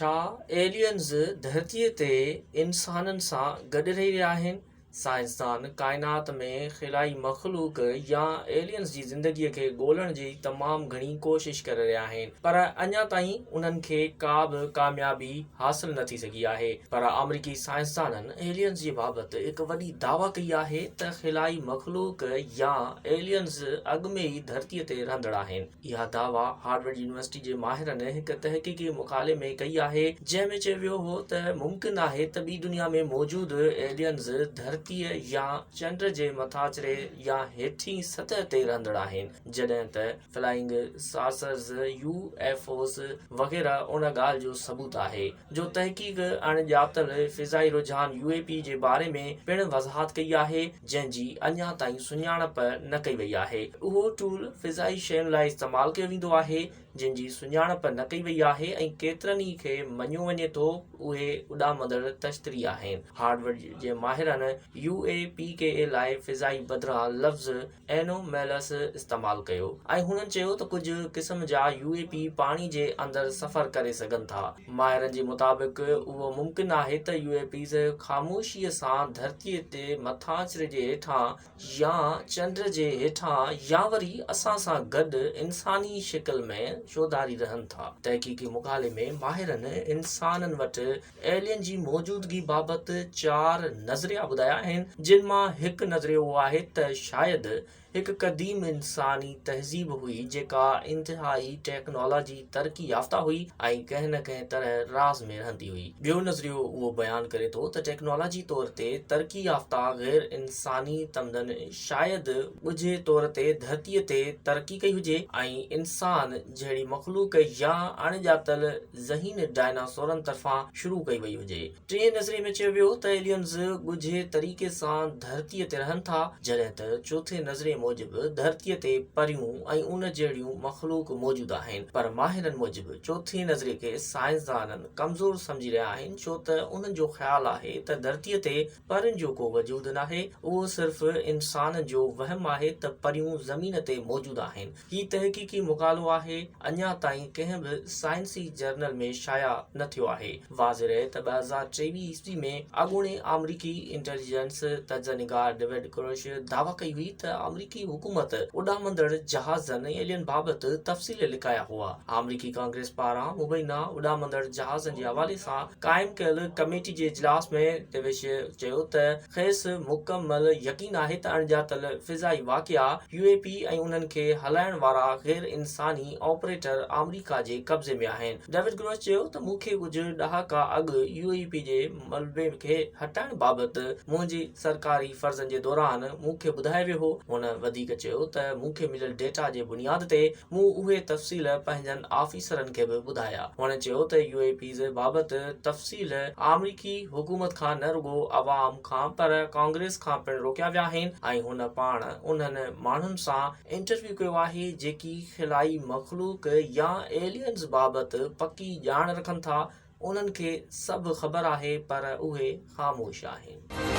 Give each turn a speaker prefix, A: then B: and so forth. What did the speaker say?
A: ڇا ايلينز ڌرتيء تي انسانن سان گڏ رهي رهيا آهن؟ سائنسدان ڪائنات ۾ خلائي مخلوق يا ايلينز جي زندگيء کي ڳولڻ جي تمام گهڻي ڪوشش ڪري رهيا آهن پر اڃا تائين انهن کي ڪا به ڪاميابي حاصل نه ٿي سگهي آهي پر آمريڪي سائنسدانن ايلينز جي بابت هڪ وڏي دعويٰ ڪئي آهي ته خلائي مخلوق يا ايلينز اڳ ۾ ئي ڌرتيء تي رهندڙ آهن. اها دعويٰ هارورڊ يونيورسٽي جي ماهرن هڪ تحقيقي مقالي ۾ ڪئي آهي، جنهن ۾ چيو ويو هو ته ممڪن آهي ته ٻي دنيا ۾ موجود ايلينز ڌرتيء يا چنڊ جي مٿاڇري يا هيٺين سطح تي رهندڙ آهن، جڏهن ته فلائنگ ساسرز، يو ايف اوز وغيره ان ڳالهه جو ثبوت آهي. جو تحقيق اڻ ڄاتل فضائي رجحان، يو اي پي، جي باري ۾ پڻ وضاحت ڪئي آهي، جنهن جي اڃا تائين سڃاڻپ نه ڪئي وئي آهي. اهو ٽول فضائي شين لاء استعمال ڪيو ويندو آهي، جن جي سڃاڻپ نه ڪئي وئي آهي ۽ ڪيترن ئي کي مڃيو وڃي ٿو اهي اڏامندڙ طشتري آهن. هارورڊ جي ماهرن يو اي پي ڪي اي لاء فضائي بدران لفظ اينوميلس استعمال ڪيو ۽ هنن چيو ته ڪجهه قسم جا يو اي پي پاڻي جي اندر سفر ڪري سگهن ٿا. ماهرن جي مطابق اهو ممڪن آهي ته يو اي پيز خاموشيء سان ڌرتيء تي مٿاڇري جي هيٺان يا چنڊ جي هيٺان يا وري اسان سان گڏ انساني شڪل ۾ چوڌاري رهن ٿا. تحقيقي مقالي ۾ ماهرن انسانن وٽ ايلين جي موجودگي بابت چار نظريا ٻڌايا آهن، جن مان هڪ نظريو اهو آهي ته شايد هڪ قديم انساني تهذيب هئي جيڪا انتهائي ٽيڪنالاجي ترقي يافته هئي ۽ ڪنهن نه ڪنهن طرح راز ۾ رهندي هئي. ٻيو نظريو اهو بيان ڪري ٿو ته ٽيڪنالاجي طور تي ترقي يافته غير انساني تمدن شايد ڳجهي طور تي ڌرتيء تي ترقي ڪئي هجي ۽ انسان جهڙي مخلوق يا اڻڄاتل ذهين ڊائناسورن طرفان شروع ڪئي وئي هجي. ٽئين نظريي ۾ چيو ويو ته ايلينز ڳجهي طريقي سان ڌرتيء تي رهن ٿا، جڏهن ته چوٿين نظريي موجب ڌرتيء تي پريون ۽ ان جهڙيون مخلوق موجود آهن. پر ماهرن موجب چوٿين نظريي کي سائنسدانن ڪمزور سمجهي رهيا آهن ڇو ته انهن جو خيال آهي ته ڌرتيء تي پرين جو ڪو وجود ناهي، اهو صرف انسانن جو وهم آهي ته پريون زمين تي موجود آهن. هي تحقيقي مقالو آهي، اڃا تائين ڪنهن به سائنسي جرنل ۾ شايع نه ٿيو آهي. واضح رهي ته 2023 عيسوي ۾ اڳوڻي آمريڪي انٽيليجنس تجزيه نگار ڊيوڊ ڪروش دعويٰ ڪئي هئي ته آمريڪي حڪومت اڏامندڙ جهازن ايلين بابت تفصيل لڪايا هئا. آمريڪي ڪانگريس پاران مبينا اڏامندڙ جهازن جي حوالي سان قائم ڪيل ڪميٽي جي اجلاس ۾ ڊيوش چيو ته کيس مڪمل يقين آهي ته اڻڄاتل فضائي واقعا، يو اي پي، ۽ انهن کي هلائڻ وارا غير انساني آپريٽر آمريڪا جي قبضي ۾ آهن. ڊيوڊ گروس چيو ته مون کي ڪجهه ڏهاڪا اڳ يو اي پي جي ملبي کي هٽائڻ بابت منهنجي سرڪاري فرضن جي دوران مون کي ٻڌايو ويو هو. هن وڌيڪ چيو ته مون کي مليل ڊيٽا جي بنياد تي مون اهي تفصيل پنهنجن آفيسرن کي به ٻڌايا. هن چيو ته يو اي پيز بابت تفصيل آمريڪي حڪومت کان نه رڳو عوام کان پر ڪانگريس کان پڻ روڪيا ويا آهن ۽ هن پاڻ انهن ماڻهن سان انٽرويو ڪيو آهي جيڪي خلائي مخلوق يا ايلينز بابت پڪي ڄاڻ رکن ٿا، انهن کي سڀ خبر آهي پر اهي خاموش آهن.